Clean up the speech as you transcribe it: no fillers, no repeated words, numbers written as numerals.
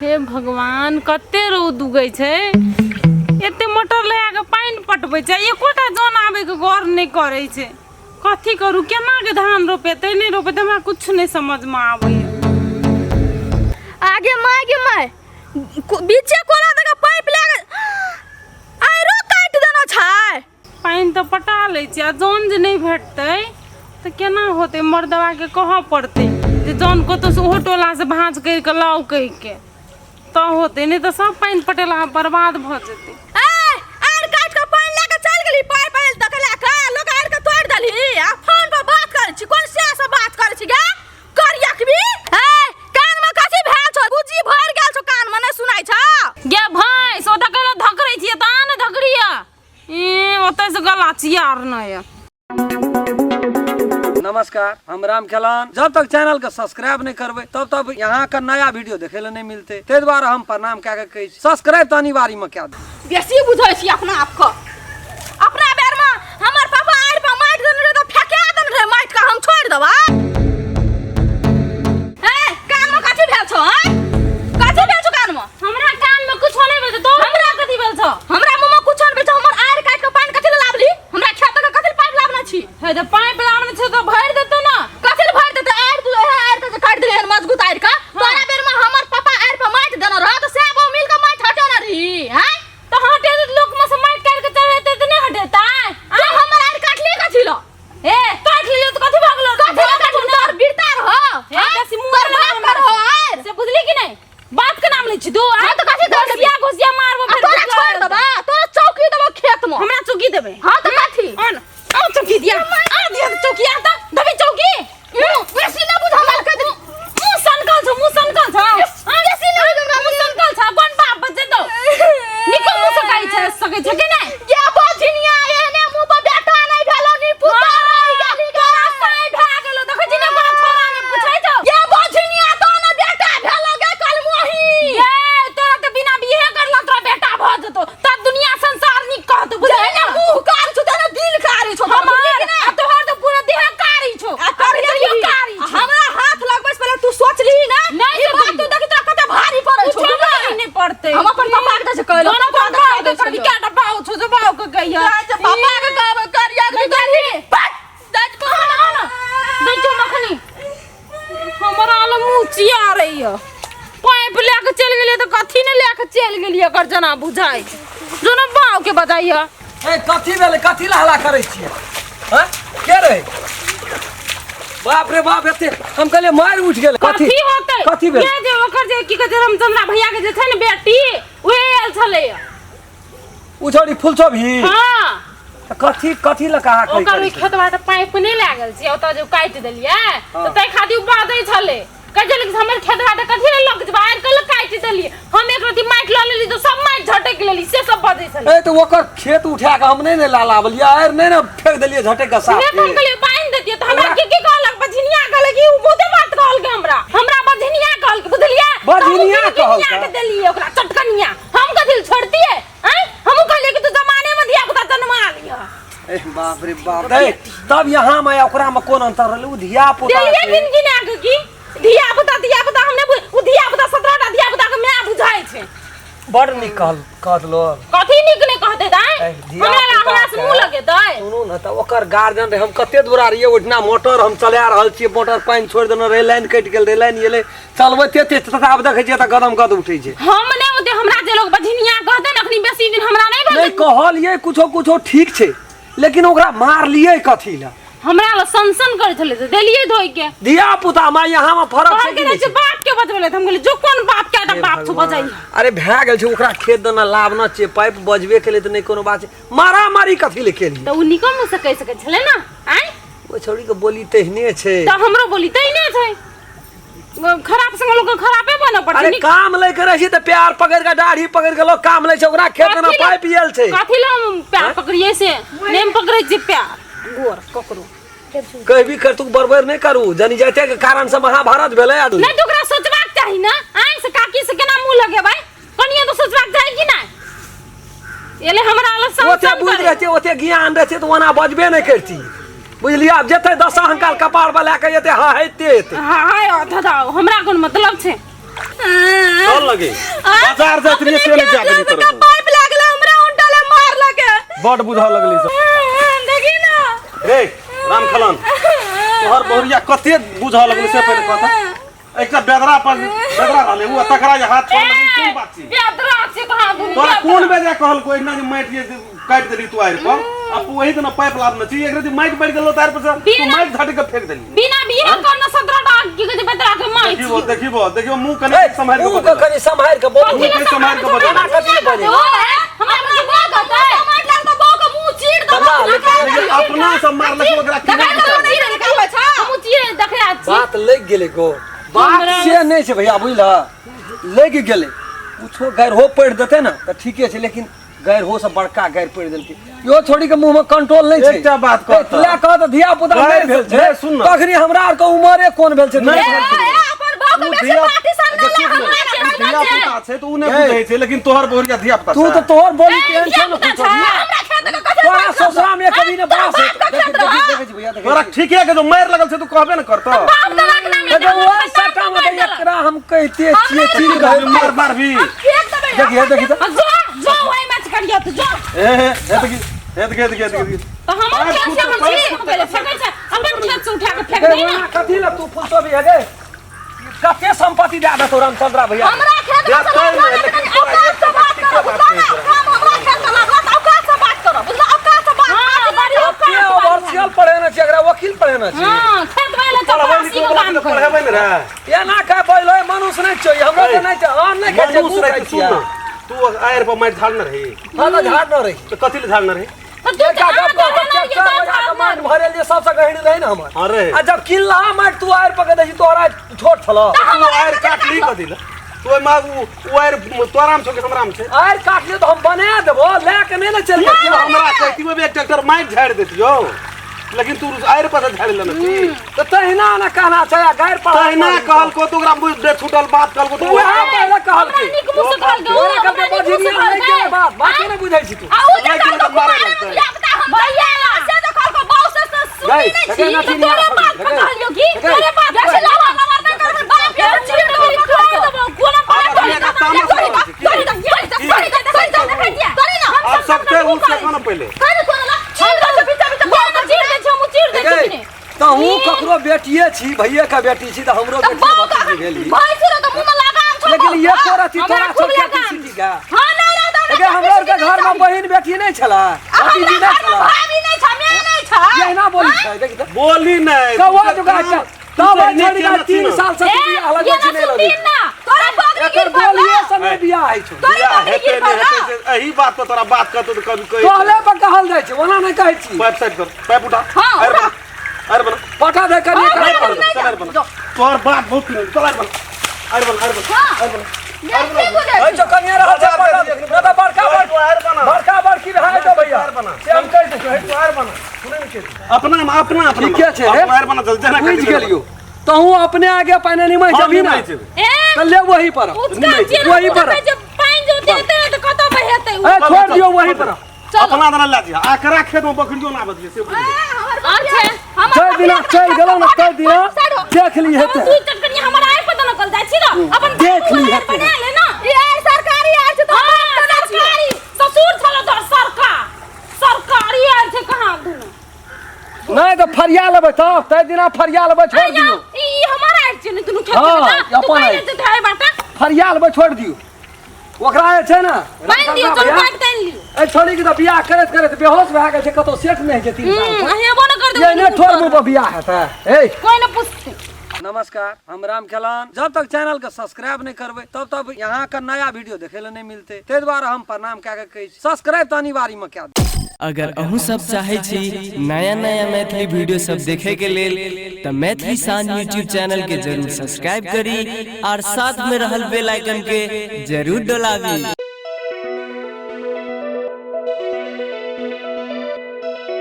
हे भगवान, कते रौद उगै छै। एते मोटर लगा के पानि पटबै छै, एकोटा जन आबै के गौर नहि करै छै। कथी करू, केना के धान रोपेतै नहि रोपेतै, हमरा किछु नहि समझमे आबैया। आगे माय गे माय, बीचे कोना दऽ के पाइप लए आइरो काटि देना छै। पानि तऽ पटा लै छियै, आ जन जे नहि भेटतै तऽ केना होतै? मर्दबाके कहऽ पड़तै जे जन कतहुसँ ओहो टोलासँ भाँज करि कऽ लाउ कहिके, तऽ होतै, नहि तऽ सब पानि पटेला बर्बाद भऽ जेतै। ए आर काटि कऽ पानि लए कऽ चलि गेली, पाइप आयल तक लए कऽ लोक आर के तोड़ि देलही, आ फोन पर बात करै छी। कोन से सब बात करै छी गे करियकबी? ए कान में कथी भेल छौ? गुजी भरि गेल छौ कान में, नहि सुनाइ छौ? गे भैंस, ओतऽ कहलहुँ धकरै छियै तऽ आ ने धकरिया। ए ओतऽ से गला चियार नहि यऽ। नमस्कार, हम राम खेलान। जब तक चैनल के सब्सक्राइब नहीं करबे तब तक यहाँ का नया वीडियो देखे ले नहीं मिलते, ते द्वारा हम प्रणाम कए के कहै छी, सब्सक्राइब तऽ अनिवार्य में कए दू। बेसी बुझै छी अपना आप के। अपना बेर में हमर पापा आड़ि पर माटि देने रहे तऽ फेका देने रहे माटि के, हम छोड़ि देबै? ए कान में कथी भेल छौ? आँय, कथी भेल छौ कान में? हमरा कान में कुछो नहीं भेल छौ, तोरा हमरा कथी भेल छौ? हमरा मुँह में कुछो नहीं भेल छौ। हमर आड़ि काटि के पानि कथी लए लाबली? हमरा खेत के कथी लए पाइप लाबने छी? हे तऽ पाइप लाबने छौ तऽ भरि देतौ ना। कथी लए भरि देतै? आड़ि तू एहे आड़ि के जे काटि देले हन मजबूत आड़ि के, तोरा बेर में हमर पापा आड़ि पर माटि देने रह तऽ सएह बहु मिल के माटि हटेने रही। हैं तऽ हटे लोक में से माटि काटि के चढ़ेतै तऽ नहि हटेतै? तू हमर आड़ि काटली कथी लए? ए काट लियो तऽ कथी भऽ गेलो? कथी लए काटली? तोर बिरता रह, हे बेसी मुँह तोर बाप कर हो आड़ि से, बुझली कि नहीं? बाप के नाम लै छी तू? हाँ तऽ कथी कर घोसिया घोसिया मारबो। आ फेर तोरा छोड़ देबा, तोरा चौकी देबो खेत में। हमरा चौकी देबे? हाँ तऽ कथी? आन आओ चौकी दिया, आ दिया चौकी, आ तऽ देबे चौकी। बेसी नहि बुझ हमरा कह देली। मुँह सनकल छौ, मुँह सनकल छौ, बेसी नहि बुझ हमरा। मुँह सनकल छौ। कोन बाप बजेतौ? निको मुँह सकाइ छै, सकै छै कि नहि? गे बझिनिया, एहने मुँह पर बेटा नहि भेलो नी पुता रहि गेली गे। तोरा साँय भए गेलो, देखै छी ने, कोनो छोरा नहि पूछै छौ। गे बझिनिया, तो ने बेटा भेलो गे कलमोही। गे तोरा तऽ बिना बिहे करला तोरा बेटा भऽ जेतौ, तब दुनिया संसार नीक कहतौ, बुझलियै जेहने ने? मुँह कार छौ तेहने दिल कारी छौ। हमर बुझली कि नहि? आ तोहर तऽ पूरा देह कारी छौ। आ करिया तैयो की? कारी छौ। हमरा हाथ लगबै से पहिले तू सोच लीही ने। नहि ई बात सोचलियै। तू देखी, तोरा कते भारी पड़ै छौ। कुछो भारी नहि पड़तै। हम अपन पापा के जे कहलौ, दोनो पापा कोन के बाप कहि दै के करबी? छलियौ। क्या बाऊ छौ जे बाऊ के कहिया? जाइ छै पापा के कहबै करिया के नहि। पट जाइ छै। आना आना दैतो मखनी हमरा लग मुँह चिया रही है। पाइप लए के चलि गेलियै तऽ कथी ने लए के चलि गेलियै एकर जना बुझाइ जो ने बाऊ के बजाइया। ए कथी भेलै? कथी ला हल्ला करै छियै? हैं के रहे? बाप रे बाप, एते हम कहलियै मारि उठि गेलै। कथी होतै? कथी भेलै? ये जे ओकर जे की कहै छै रामचंद्रा भैया के जे छै ने बेटी, उहे आयल छलै। उ छौड़ी फुलचोभी? हाँ। तऽ कथी कथी लए कहा ओकर करै ओहि छै? खेतवा तऽ पाइप नहि लागल छै, ओतऽ जे काटि देलियै हाँ। तऽ ताहि खातिर उ बाजै छलै, कहै छलै कि हमर खेतवा तऽ कथी लए लग जेबै आर कल काटि देलियै, हम एक रति माटि लऽ लेली तऽ सब माटि झटकि लेली, से सब बजै छलै। ए तऽ ओकर खेत उठा कऽ हम नहि ने ला लाबलियै, आर नहि ने फेंक देलियै झटकि कऽ साफ। उहे तऽ हम कहलियै बान्हि देतियै तऽ हमरा की की कहलक, बझिनिया कहलक, ई बहुते बात कहलकै हमरा, हमरा बझिनिया कहलकै, बुझलियै? बझिनिया तऽ हम कहलकै? के देलियै ओकरा चटकनिया। हम कथी लए छोड़तियै? आँय, हमहूँ कहलियै कि तू जमाने में धिया पुता जन्मा लिह। ए बाप रे बाप रे, तब यहाँ में ओकरा में कोन अंतर रहलै? उ धिया पुता देलियै छै। गिन गिना के की धिया पुता धिया पुता हम नहि उ धिया पुता 17 टा धिया पुता के माय बुझाइ छै। बड़ नीक कहल कह देलो। कथी नीक नहि कहतै दाइ? ए, धिया हमरा पुता हमरा से मुँह के- लगेतै? सुनू ने, तऽ ओकर गार्जियन रहे, हम कते दूरा रहियै ओहिठिना, मोटर हम चला रहल छियै, मोटर पानि छोड़ि देने रहै, लाइन कटि गेल रहै, लाइन एलै चलबैते ते तऽ आब देखै छियै तऽ गदम गद उठै छै। हम नहि ओते, हमरा जे लोग बझिनिया कहतै ने, अखनी बेसी दिन हमरा नहि भेल। नहि कहलियै कुछो कुछो ठीक छै, लेकिन ओकरा मारलियै कथी लए? हमरा लग सनसन करै छलै तऽ देलियै धोइ के। धिया पुता माय यहाँ में फरक छै कहलकै कि नहि नहि छै छै? बाप के बजबै, हम कहलियै जो कोन बाप के हे बाप छौ भगवान। बजै। अरे भए गेल छै, ओकरा खेत देना लाभ न छै, पाइप बजबे केलै तऽ नहि कोनो बात छै, मारामारी कथी लए केलियै? तऽ ओ निको मुँह से कहि सकै छलै ने? आँय, ओहि छौड़ी के बोली तेहने छै। तऽ हमरो बोली तहिने छै। खराब संग लोग के खराबे बनऽ पड़तै। अरे काम लै के रहै छै तऽ प्यार पकड़ के दाढ़ी पकड़ के लोग काम लै छै, ओकरा खेत देना कथी लए- पाइप आयल छै। कथी लए हम प्यार पकड़ियै से नहि, हम पकड़ै छियै प्यार गोर ककरो। कह भी कर तू बरबर नहि करू, जनी जाते के कारण से महाभारत भेलै आदमी। नहि तऽ ओकरा सोचबाक चाही ने, आँय से काकी से केना मुँह लगेबै, कनिये तऽ सोचबाक चाही कि नहि? एले हमरा अलग सन ओते सन बुझि करे। रहते, ओते ज्ञान रहते तऽ ओना बजबे नहि करती, बुझलियै? आब जेतै दस अहंकार कपार पर लए कऽ एते, हाँ हेते एते। हाँ हाँ दादा, हमरा कोन मतलब छै? चल लगे बाजार जाइत रहिए से नहीं जा देली तोरा पाइप लागल हमरा उल्टा ले मार लगे बड बुझा लगली सब देखी ना रे राम खलन तोहर बहुरिया कते बुझा लगली से पहिले कहता एकटा बेदरा पर बेदरा रहले उ तकरा जे हाथ छोड़ लगली कोन बात छी बेदरा छै कहाँ दुनू तोरा कोन बेदरा कहल कोई ना जे माटि जे काटि देली तू आइर पर अब वही दिन पाइप लादने छी एक रति माटि पड़ि गेलो तार पर से तू बिना- माटि धट के फेंक देली बिना बियाह करने 17 टा की कहै छै बेदरा के माइ देखिबो देखिबो देखिबो मुंह कने सम्हारि के मुँह बजल। के कनि सम्हारि के बोल मुँह के सम्हारि के बजल। कथी ले बजै? हमरा की बात होतै मार लाग तो बहू के मुंह चीर दो बता, लेकिन- लेकिन अपना सब मारलक ओकरा की देखै नहि तऽ बुझाइ। हमहूँ चिड़ै देखै छी बात लागि गेलै गो बात से नहि छै भैया बुझल लागि गेलै कुछो गैरहो पढ़ि देतै ने तऽ ठीके छै लेकिन गैरहो से बड़का गैर पढ़ि देलकै इहो छोड़ी के मुँह में कंट्रोल नहि छै एकटा बात कहत। ए, लए कह तऽ धिया पुता गैर- नहि भेल छै नहि, सुन ने। तखनी हमरा आरके उमरे कोन भेल छै नहि दुनिया भेल के? अपन बहू के उ बेसी धिया- पार्टी सन देखियौ ना ने, हमरा उ धिया-पुता छै तऽ उ नहि बुझै छै लेकिन तोहर बहुरिया धिया-पुता तू छै। तऽ तोहर बोली केहन छै ने धिया-पुता कुछो छै। हमरा खेत के कथी तोरा ससुरा में कभी ने बास बाप के देखै खेत रह। देखै छी भैया देखै तोरा छी। ठीके के जो मारि लगल छै तू कहबे ने करतौ बाप दादा के नाम देखो ओए सट्टा में तऽ एकरा हम कहिते छियै चीन तू मार मार भी फेंक देबै देखिए देखिए तऽ जो जो ओहि मैच करियो तू जो ए हे हे देखी हे देखी हे देखी हे देखी तऽ हमर पाँच खेत फुट से हम पाँच छी फुट हम पहिले फेकै छै अपन खेत से उठा के फेंक ए, दे ना ओना कथी लए तू फुलतो भी हेगे कते संपत्ति दए देतौ रामचंद्रा भैया हमरा खेत में देख, से तोर लागल नहि, लेकिन लेकिन तोरा औकात से बात एकटा करो बात बुझला कहै ना छौ। काम हमरा खेत में लागल तऽ औकात से बात करो बुझला औकात से बात हां बड़ी के औकात वाली। ओवरसियल पढ़ेने छी एकरा वकील पढ़ेने छी हां खेत वाले पढ़बै चपरासी लिखबै के वला काम के करे पढ़ेबै ने रे एना कह पहिले मनुष्य नहि छै हमरो तऽ नहि छै आन नहि खाइ छै मनुष्य तू रहे खाइ सुन छियै ना तू आयर पर माटि झाड़ने रही हँ तऽ झाड़ न रही तऽ कथी ले झाड़ने रही तऽ तू एकटा तऽ गप कह अहाँ तऽ तऽ ट्रैक्टर बजा कऽ माटि भरेल जे सबसँ गहिर रहै ने हमर हँ रे आ जब किनलहा माटि तू आरि पकड़ दै छी तोहरा छोट छलौ तू आयर काटली कथी ले तू ओहिमे उ आयर तोरामे छौ कि हमरामे छै आरि काटलियो तऽ हम बना देबो लए के नहि ने चलि तू जेतियौ हमरा कहतियो एक ट्रैक्टर माटि झाड़ि देतियो लेकिन तू आयर पर से झाड़ि लेने छी तऽ तहिना ने कहना छै आ गारि पढ़ाइ तहिना कहलको तो ओकरा बुझ दे छूटल बात कहलको तो वएह पहिले कहलकै हमरा नीक मुँह से कहलकै ओ तोरा हमरा कहलकै नीक मुँह से बजनिया नहि कहलकै केले बात बाते नहि बुझै छी तू आ उ जे नहि कहलको केलकै मारे कुमार लगतै। धिया-पुता हम भैया से जे कहलको बहू से से सुनी गई, नहि देखै छी ना तऽ चिनिया तोरे छोड़ी, बाप पर देखै। कहलियौ की देखै। तोरे बाप पर बेसी लवा लवा नहि करबै बाप के चीर देबै तोड़ देबौ कोना आब बाप अपने के तामस तोरी रहल छै की? तोरी तोरी तोरी तोरी तोरी तोरी ना आब सबके उठ से कोना पहिले तोरी तोरी ना चीर दे छै पीछा पीछा ये ने चीर दै छै हमहूँ चीर दै देखै, छी कि तहूँ ककरो बेटिए छी भैये के बेटी छी तऽ हमरो तऽ बेटिए बहू भतीजी के भेली भाई सुन तऽ मुंह में लगाम छौ लेकिन बहू एको रति हमरा तोरा खूब छौ खेती लगाम सीटी के हां नहि रह तऽ देखै हमरा आरके घर में बहिन बेटी नहि छला भतीजी नहि छला भाभी नहि छ मैं नहि छ एहिना बोली छै देखी तऽ बोली नहि कौआ जुगा छै तब तू छोड़ी केना 3 छी साल से ए बियाह ये लगै ना छी नहि लगै सुनतीन ना तोरा पगड़ी एकर गिर पड़ला बोलिए से नहि बियाह होइ छौ तोरा बियाह पगड़ी हेतै गिर नहि पड़ला हेतै से एही बात पर तोरा बात कहतो तऽ कभी कही कहले पर कहल जाइ छै ओना नहि कहै छी पाइप साइड कर पाइप उठा हाँ, अरे उठा। बना अरे बना पटा दे करिए नहीं कर पड़ चल अरे बना तोहर बात बहुत सुन चल अरे बना अरे बना अरे बना हाँ। अरे बना देख की बुझै ऐ जो कनिया रहल छै पटा दे नहि तऽ बड़का तू आयर बना बड़का बड़की भए जेतौ भैया आयर बना। से हम कहि दै तू आयर बना सुनै नहि छै अपना अपना अपना ठीके छै रे। अपना आयर बना चल जेना बुझि गेलियो तहूँ अपने आगे पहिने निमहि हम जबी ना निमहि जेबै। ए तऽ ले वही पर उचका चीर वही पर जे पानि जो देतै तऽ कतऽ बहेतै उ ए छोड़ दियौ वही पर अपना दना लए दिया आकरा खेत में बकरियो ना बदलिए से बुझि और छै जै दिना चलि गेलौ ने तै दिना देख ली हेतै तू चटकनी हमर आइ पर नकल जाइ छी न अपन देख ली हेतै। बना ले ना ई आर सरकारी आर छै तो हाँ, सरकारी ससुर छलो तोहर सरकार सरकारी आयल छै कहाँ दुनू नहि तऽ फरिया लेबै तब तै दिना फरिया लेबै छोड़ अरे दियौ ई हमर आयल छै ने दुनू खेत हाँ, के ना तू अपन कहि आयल। देते है बाटा फरिया लेबै छोड़ दियौ ओकरा जे छै ने बान्हि दियौ चलू भैया, काटि तानि लियौ एहि छोड़ीके तऽ बियाह करैत करैत बेहोश भए गेल छै कतौ सेट नहि होइ छै 3 साल हम्म, हेबो न कर ये ने ठोर मुँह पर बियाह हेतै ए कोई न पूछते नमस्कार हम राम खेलान जब तक चैनल के सब्सक्राइब नहीं करबै तब तक यहाँ का नया वीडियो देखे ला नहीं मिलते ताहि दुआरे हम प्रणाम कए के कहै छी सब्सक्राइब तऽ अनिवार्य में कए दियौ। अगर अहूँ सब चाहै छी नया नया मैथिली वीडियो सब देखे के लेल तऽ मैथिली शान यूट्यूब चैनल के जरूर सब्सक्राइब करी और साथ में रहल बेल आइकन के जरूर डोलाबी।